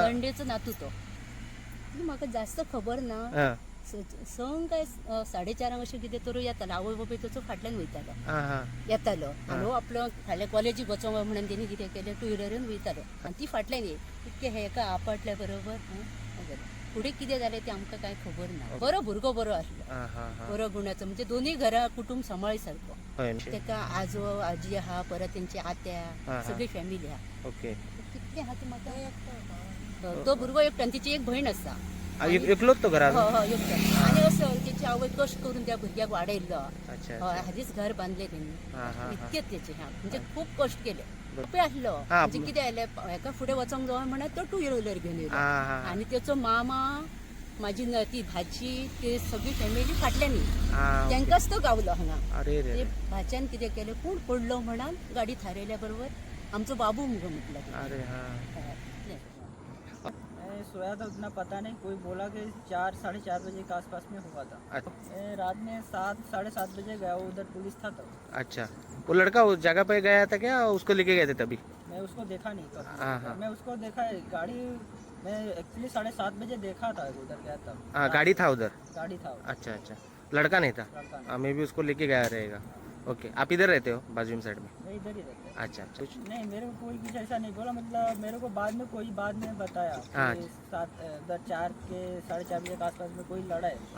नंडेचो नातू तो. म्हाका जास्त खबर ना. संक काय 4:30 अशें कितें तर येतालो. आवय बापूय ताचो फाटल्यान वयतालो. हा हा येतालो आनी हो आपलो फाल्यां कॉलेजीक वचोंक जाय म्हणून तेणी कितें केलें, टू व्हिलरीन वयतालो आनी ती फाटल्यान येय इतकें हे एका आपटल्या बरोबर हें जालें. फुडें कितें जालें तें आमकां कांय खबर ना. बरो भुरगो बरो आसलो. हा हा हा बरो गुणाचो, म्हणजे दोन्ही घरा कुटूंब सांबाळी सारको. हय. ताका आजो आजी आहा, परत तेंची आत्या, हा. सगळी फॅमिली आहा. कितले आहा ते म्हाका. तो भुरगो एकटो आनी तिची एक भयण आसा. एकलोच तो घरात? हय हय, एकटो. आनी असो तेची आवय कश्ट करून त्या भुरग्याक वाडयल्लो. हय, हाजीच घर बांदले तेणी. हा, हा, हा. इतकेच तेचे हा, म्हणजे खूप कश्ट केले. बापूय आसलो. म्हणजे कितें जालें, हेका फुडें वचोंक जाय म्हणून तो टू व्हिलर घेवन येयलो. हा हा आनी तेचो मामा, माझी ती भाची, ते सगळी फॅमिली फाटल्यान. तांकांच तो गावलो हांगा. अरे रे ते रे. भाच्यान कितें केलें, कोण पडलो म्हणून गाडी थारयल्या बरोबर आमचो बाबू मुगो म्हटलो तेका. अरे हा. हय, इतलें. मैं सोया था, उतना पता नहीं. कोई बोला कि 4 साढ़े 4 बजे के आसपास में हुआ था. मैं रात में 7 साढ़े 7 बजे गया, उधर पुलिस था तब. अच्छा, वो लड़का उस जगह पे गया था क्या? उसको लेके गए थे तभी? मैं उसको देखा नहीं कभी. हाँ, हाँ। मैं उसको देखा है, गाड़ी मैं एक्चुअली 7:30 बजे देखा था, उधर गया था. हाँ, गाड़ी था उधर? गाड़ी था उधर. अच्छा अच्छा, लड़का नहीं था? लड़का नहीं. हाँ, मैं भी उसको लेके गया रहेगा. ओके, आप इधर रहते हो बाजू में साइड में? मैं इधर ही रहता है. अच्छा अच्छा कुछ नहीं, मेरे को कोई कुछ ऐसा नहीं बोला. मतलब मेरे को बाद में कोई बाद में बताया कि 7 उधर 4 के 4:30 बजे के आसपास में कोई लड़ा है.